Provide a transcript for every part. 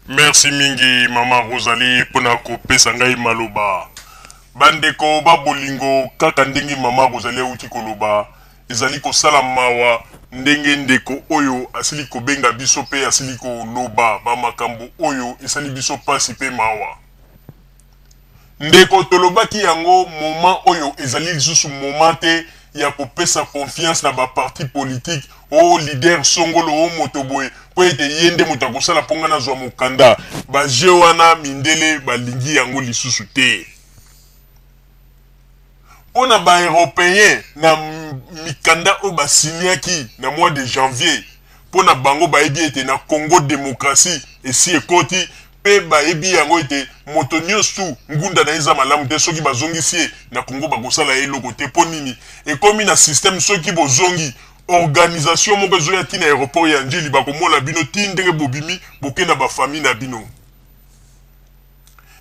Merci mingi mama Rosalie pona kopesa ngai maloba. Bandeko ba bolingo, kaka ndenge mama Rosalie awuti koloba, ezali kosala mawa ndenge ndeko oyo asili kobenga biso pe asili koloba ba makambo oyo esali biso pasi pe mawa. Ndeko tolobaki yango moment oyo ezali lisusu moment te ya kopesa confiance na ba parti politique oh leader songolo oh moto boye mpo ete ye nde moto akosala mpo ngai nazwa mokanda. Ba jeux wana mindele balingi yango lisusu te. Mpo na ba europeens na mikanda oyo ba signaki na mois de janvier mpo na bango bayebi ete na Congo democratie esi ekoti mpe bayebi yango ete moto nionso ngunda na ye eza malamu te soki bazongisi ye na Congo bakosala ye eloko te mpo nini ekomi na système soki bozongi organisation moko ezoya ti na aeroport ya Ndjili bakomona bino ti ndenge bobimi boke na ba famille na bino.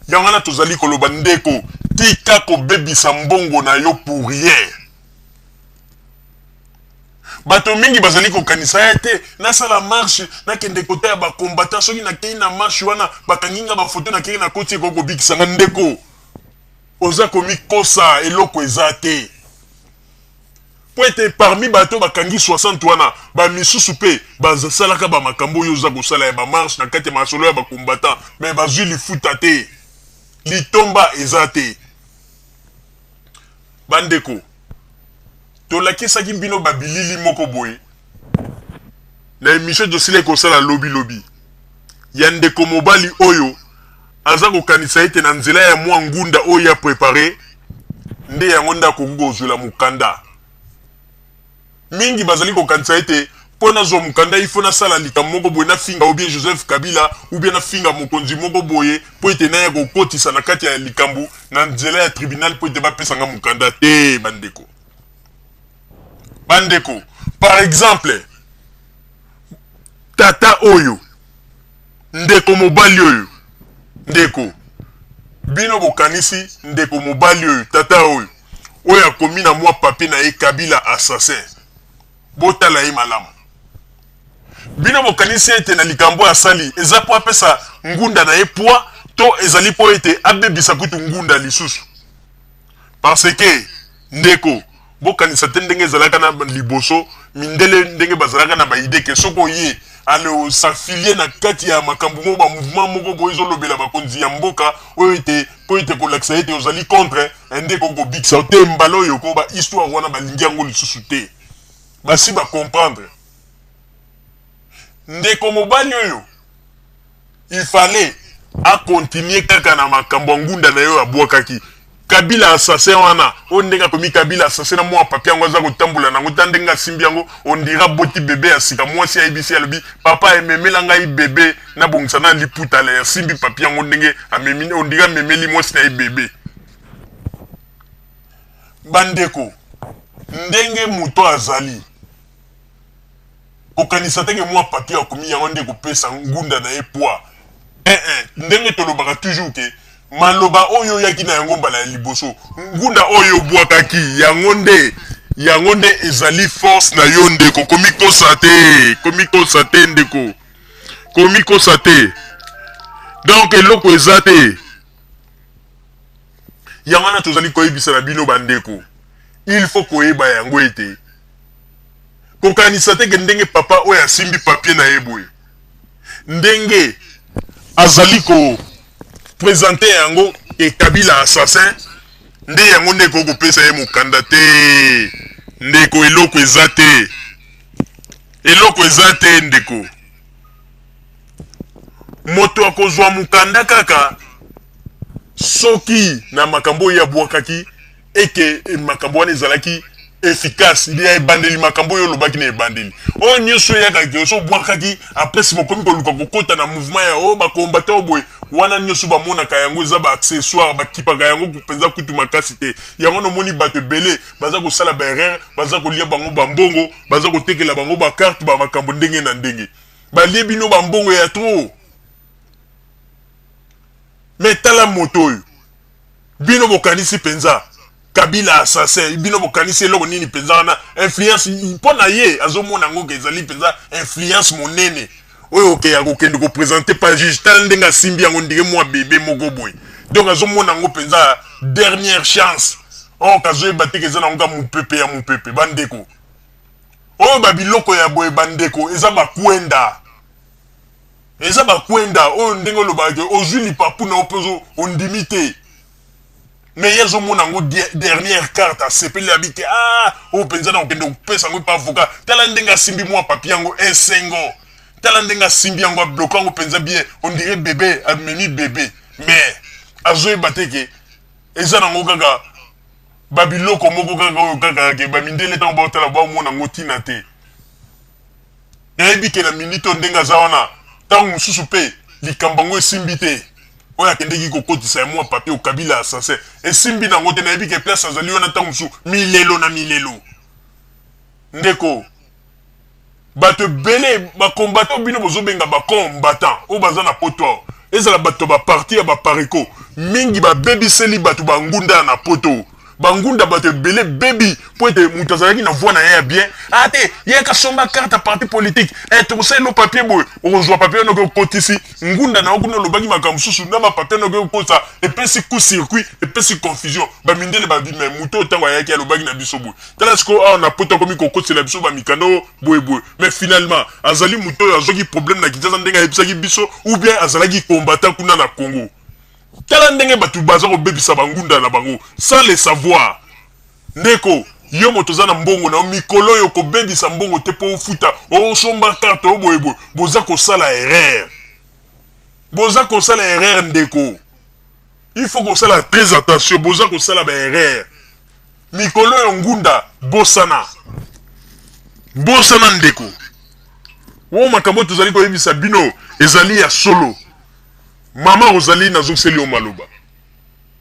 Yango wana tozali koloba ndeko tika kobebisa mbongo na yo pour rien. Bato mingi bazali kokanisa ete nasala marche nakende kota ya ba combattants soki nakei na marche wana bakangi nga ba photo nakei nakoti ekoki kobikisa nga. Ndeko oza komikosa eloko eza te. Mpo ete parmi bato bakangi 60 wana ba misusu mpe basalaka ba makambo oyo oza kosala ya ba marche na kati ya masolo ya ba combattants mais bazwi lifuta te, litomba eza te. Bandeko, tolakisaki bino ba bilili moko boye na emission tosilaki kosala lobi lobi ya ndeko mobali oyo aza kokanisa ete na nzela ya mwa ngunda oyo ye a preparer nde yango nde akoki kozwela mokanda. Mingi bazali kokanisa ete mpo nazwa mokanda il faut nasala likambo moko boye, nafinga ou bien Joseph Kabila ou bien nafinga mokonzi moko boye mpo ete naya kokotisa na kati ya likambo na nzela ya tribunal mpo ete bapesa nga mokanda. Te bandeko, bandeko, par exemple tata oyo Ndeko mobali oyo, ndeko, bino bokanisi ndeko mobali oyo, tata oyo, oyo akomi na mwa papier na ye Kabila assassin, botala ye malamu. Bino bokanisi ete na likambo oyo asali eza mpo apesa ngunda na ye poids to ezali mpo ete abebisa kutu ngunda lisusu? Parce que ndeko, bokanisa te ndenge ezalaka na liboso, mindele ndenge bazalaka na ba idee que soki oye ale o s'affilier na kati ya makambo moko, ba mouvement moko boye ezolobela bakonzi ya mboka oyo ete mpo ete kolakisa ete ozali contre nde ekoki kobikisa yo te. Mbala oyo ko ba histoire wana balingi yango lisusu te, basi ba comprendre. Ndeko mobali oyo il fallait a continuer kaka na makambo ya ngunda na ye oyo abwakaki Kabila assassin wana oyo ndenge akomi Kabila assassin na mwa papier yango aza kotambola nango ta ndenge asimbi yango on dirait aboti bebe ya sika mwasi ayebisi alobi papa ememela ngai bebe nabongisa na liputa la asimbi papier yango ndenge amemi on dirait amemeli mwasi na ye bebe. Bandeko ndenge moto azali Kokanisa te ke mua papier akomi yango nde ekopesa ngunda na ye poids. Eh eh, ndenge tolobaka toujours ke maloba oyo oyaki na yango mbala ya liboso, ngunda oyo obwakaki yango nde yango nde ezali force na yo ndeko. Komikosa te, komikosa te ndeko, komikosa te. Donc eloko eza te. Yango wana tozali koyebisa na bino bandeko, il faut koyeba yango ete Kokanisa te ke ndenge papa oyo asimbi papier na ye boye, ndenge azali ko presenter yango ke Kabila assassin, nde yango nde ekoki kopesa ye mokanda te. Ndeko, eloko eza te, eloko eza te ndeko. Moto akozwa mokanda kaka soki na makambo oyo ye abwakaki eke makambo wana ezalaki efficace ya ebandeli, makambo oyo olobaki na ebandeli oyo nyonso eyaka ke oso obwakaki après sima okomi koluka kokota na mouvement ya oyo bakombata oyo boye wana nyonso bamonaka yango eza ba accessoire, bakipaka yango mpenza kutu makasi te. Yango nomoni bato ebele baza kosala ba erreur, baza kolia bango ba mbongo, baza kotekela bango ba carte, ba makambo ndenge na ndenge, balie bino ba mbongo ya trop. Mais tala moto oyo, bino bokanisi penza Kabila assassin, bino bokanisi eloko nini penza wana influence mpo na ye azomona yango ke ezali penza influence monene. Oyo oke ya kokende kopresente pa juge, tala ndenge asimbi yango ndenge mwa bebe moko boye. Donc azomona yango mpenza dernière chance. Or kazoyeba te ke eza nango kaka mopepe ya mopepe. Bandeko, oyo babiloko ya boye, bandeko, eza bakwenda, eza bakwenda. Oyo ndenge olobaka ke ozwi lipapu na yo mpe ondimi te, mais ye azomona yango dernière carte. Asepeli, abi te: "Ah, oyo mpenza na kokende kopesa yango epa avocat." Tala ndenge asimbi mwa papier yango, esengo. Tala ndenge asimbi yango, abloquer yango mpenza bien, on dirait bébé amemi bébé. Mais azoyeba te ke eza nango kaka babiloko moko kaka oyo kaka ke bamindele ntango baotala, baomona yango ntina te. Nayebi ke na minute oyo, ndenge aza wana, ntango mosusu mpe likambo yango esimbi te. Oyo akendeki kokotisa ya mwa papier Kabila assassin, esimbi nango te. Nayebi ke place azali wana, ntango mosusu milelo na milelo. Ndeko, bato ebele bacombattants, bino bozobenga bacombattants oyo baza na poto awa, ezala bato baparti ya bapariko mingi, babebiseli bato bangunda na poto. Bangunda bato ebele bebi mpo ete moto azalaki na voix na ye ya bien. Ah te, ye kasomba carte ya parti politique, tokosalela papier boye. Okozwa papier wana, okoki okotisi ngunda na yo kuna. Olobaki makambo mosusu na bapapier wana, okoki okotisa, epesi coup circuit, epesi confusion. Bamindele babi: "Me moto oyo, ntango ayaki, alobaki na biso boye. Tala sikoyo awa na poto, akomi kokotisela biso bamikanda oyo boye boye." Mais finalement, azali moto oyo azwaki problème na Kinshasa ndenge ayebisaki biso, ou bien azalaki combattant kuna na Congo? Tala ndenge bato baza kobebisa bangunda na bango sans le savoir. Ndeko, yo moto oza na mbongo na yo, mikolo oyo kobebisa mbongo te mpo ofuta, osomba carte oyo boyeboye. Boza kosala erreur, boza kosala erreur. Ndeko, il faut kosala très attention. Boza kosala baerreur mikolo oyo. Ngunda bosana, bosana. Ndeko, oyo makambo tozali koyebisa bino ezali ya solo. Mama Rosalie, nazongiseli yo maloba.